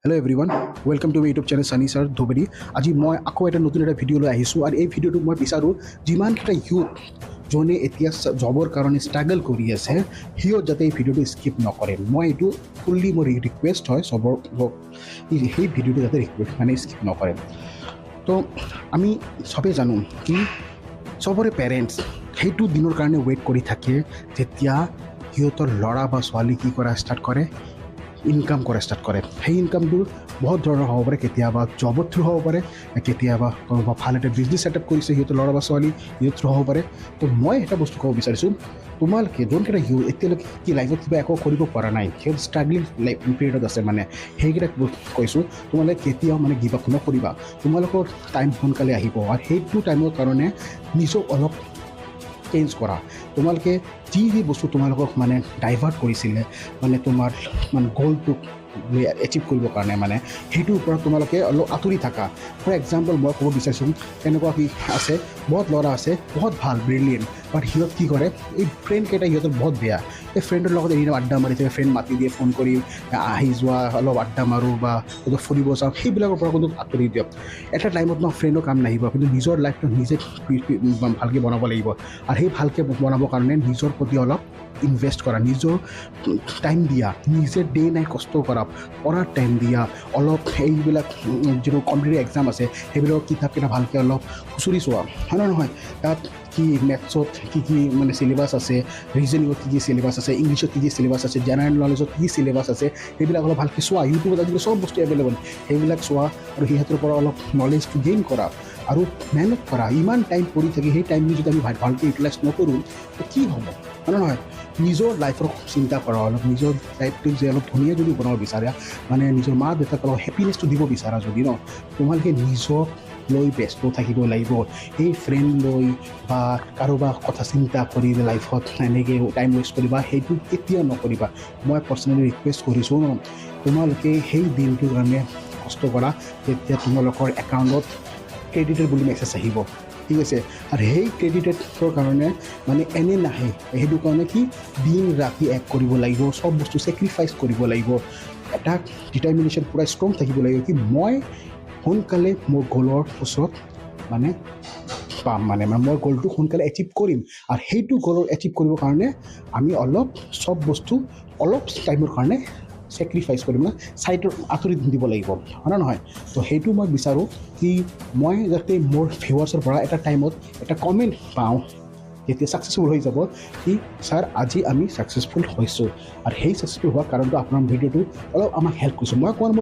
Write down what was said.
Hello everyone, welcome to my YouTube channel Sunny Sir Dhubri. আজি মই আকৌ এটা নতুন এটা ভিডিঅ' লৈ আহিছোঁ আৰু এই ভিডিঅ'টোত মই বিচাৰোঁ যিমানকেইটা ইউথ যোনে এতিয়া জবৰ কাৰণে ষ্ট্ৰাগল কৰি আছে, সিহঁত যাতে এই ভিডিঅ'টো স্কিপ নকৰে। মই এইটো ফুল্লি মোৰ ৰিকুৱেষ্ট হয় চবৰ, সেই ভিডিঅ'টো যাতে ৰিকুৱেষ্ট মানে স্কিপ নকৰে। তো আমি চবেই জানো কি চবৰে পেৰেণ্টছ সেইটো দিনৰ কাৰণে ৱেইট কৰি থাকে যেতিয়া সিহঁতৰ ল'ৰা বা ছোৱালী কি কৰা ষ্টাৰ্ট কৰে, ইনকাম কৰা ষ্টাৰ্ট কৰে। সেই ইনকামটো বহুত ধৰণৰ হ'ব পাৰে, কেতিয়াবা জবৰ থ্ৰু হ'ব পাৰে, কেতিয়াবা কোনোবা ভাল এটা বিজনেছ ছেটআপ কৰিছে সিহঁতৰ ল'ৰা বা ছোৱালী, সিহঁতৰ থ্ৰু হ'ব পাৰে। তো মই এটা বস্তু ক'ব বিচাৰিছোঁ, তোমালোকে যোনকেইটা ইউথ এতিয়ালৈকে কি লাইফত কিবা একো কৰিব পৰা নাই, সিহঁত ষ্ট্ৰাগলিং লাইফ পিৰিয়ডত আছে, মানে সেইকেইটাক কৈছোঁ, তোমালোকে কেতিয়াও মানে গিভ আপ নকৰিবা। তোমালোকৰ টাইম সোনকালে আহিব আৰু সেইটো টাইমৰ কাৰণে নিজক অলপ চেঞ্জ কৰা। তোমালোকে যি যি বস্তু তোমালোকক মানে ডাইভাৰ্ট কৰিছিলে, মানে তোমাৰ মানে গ'লটোক এচিভ কৰিবৰ কাৰণে, মানে সেইটোৰ ওপৰত তোমালোকে অলপ আঁতৰি থাকা। ফৰ এক্সাম্পল মই ক'ব বিচাৰিছোঁ, তেনেকুৱা কি আছে, বহুত ল'ৰা আছে বহুত ভাল, ব্ৰিলিয়েণ্ট, বাট সিহঁত কি কৰে, এই ফ্ৰেণ্ডকেইটা সিহঁতৰ বহুত বেয়া। এই ফ্ৰেণ্ডৰ লগত এনি আড্ডা মাৰি থাকে, ফ্ৰেণ্ড মাতি দিয়ে ফোন কৰি, আহি যোৱা অলপ আড্ডা মাৰোঁ বা ক'ৰবাত ফুৰিব যাওঁ, সেইবিলাকৰ পৰা কিন্তু আঁতৰি দিয়ক। এটা টাইমত ন ফ্ৰেণ্ডৰ কাম নাহিব, কিন্তু নিজৰ লাইফটো নিজে ভালকৈ বনাব লাগিব আৰু সেই ভালকৈ বনাবৰ কাৰণে নিজৰ প্ৰতি অলপ ইনভেষ্ট কৰা, নিজৰ টাইম দিয়া, নিজে ডে নাইট কষ্ট কৰা, পঢ়াৰ টাইম দিয়া, অলপ এইবিলাক যিটো কম্পিটিটিভ এক্সাম আছে সেইবিলাকৰ কিতাপকেইটা ভালকৈ অলপ খুচৰি চোৱা, হয় নে নহয়? তাত কি মেথছত কি কি মানে চিলেবাছ আছে, ৰিজনিঙত কি কি চিলেবাছ আছে, ইংলিছত কি কি চিলেবাছ আছে, জেনেৰেল নলেজত কি কি চিলেবাছ আছে, সেইবিলাক অলপ ভালকৈ চোৱা। ইউটিউবত আজিকালি চব বস্তু এভেইলেবল, সেইবিলাক চোৱা আৰু সিহঁতৰ পৰা অলপ নলেজটো গেইন কৰা আৰু মেহনত কৰা। ইমান টাইম পৰি থাকি সেই টাইমটো যদি আমি ভালকৈ ইউটিলাইজ নকৰোঁ তো কি হ'ব, হয় নে নহয়? নিজৰ লাইফৰ চিন্তা কৰা অলপ, নিজৰ লাইফটো যে অলপ ধুনীয়া যদি বনাব বিচাৰা, মানে নিজৰ মা দেউতাক অলপ হেপিনেছটো দিব বিচাৰা যদি ন, তোমালোকে নিজক লৈ ব্যস্ত থাকিব লাগিব। সেই ফ্ৰেণ্ড লৈ বা কাৰোবাৰ কথা চিন্তা কৰি লাইফত এনেকৈ টাইম ৱেষ্ট কৰিবা, সেইটো কেতিয়াও নকৰিবা। মই পাৰ্চনেলি ৰিকুৱেষ্ট কৰিছোঁ ন, তোমালোকে সেই দিনটোৰ কাৰণে কষ্ট কৰা যেতিয়া তোমালোকৰ একাউণ্টত ক্ৰেডিটেড বুলি মেছেজ আহিব, ঠিক আছে? আৰু সেই ক্ৰেডিটেডৰ কাৰণে মানে এনে নাহে, সেইটো কাৰণে কি দিন ৰাতি এক কৰিব লাগিব, চব বস্তু ছেক্ৰিফাইচ কৰিব লাগিব, এটা ডিটাৰমিনেশ্যন পূৰা ষ্ট্ৰং থাকিব লাগিব কি মই সোনকালে মোৰ গ'লৰ ওচৰত মানে পাম, মানে মানে মই গ'লটো সোনকালে এচিভ কৰিম। আৰু সেইটো গ'লৰ এচিভ কৰিবৰ কাৰণে আমি অলপ চব বস্তু অলপ টাইমৰ কাৰণে ছেক্ৰিফাইচ কৰিম না, ছাইডত আঁতৰি দিব লাগিব, হয় নে নহয়? তো সেইটো মই বিচাৰোঁ কি মই যাতে মোৰ ভিউৱাৰ্ছৰ পৰা এটা টাইমত এটা কমেণ্ট পাওঁ যেতিয়া ছাকচেছফুল হৈ যাব কি ছাৰ আজি আমি ছাকচেছফুল হৈছোঁ আৰু সেই ছাকচেছফুল হোৱাৰ কাৰণটো আপোনাৰ ভিডিঅ'টো অলপ আমাক হেল্প কৰিছোঁ। মই কোৱা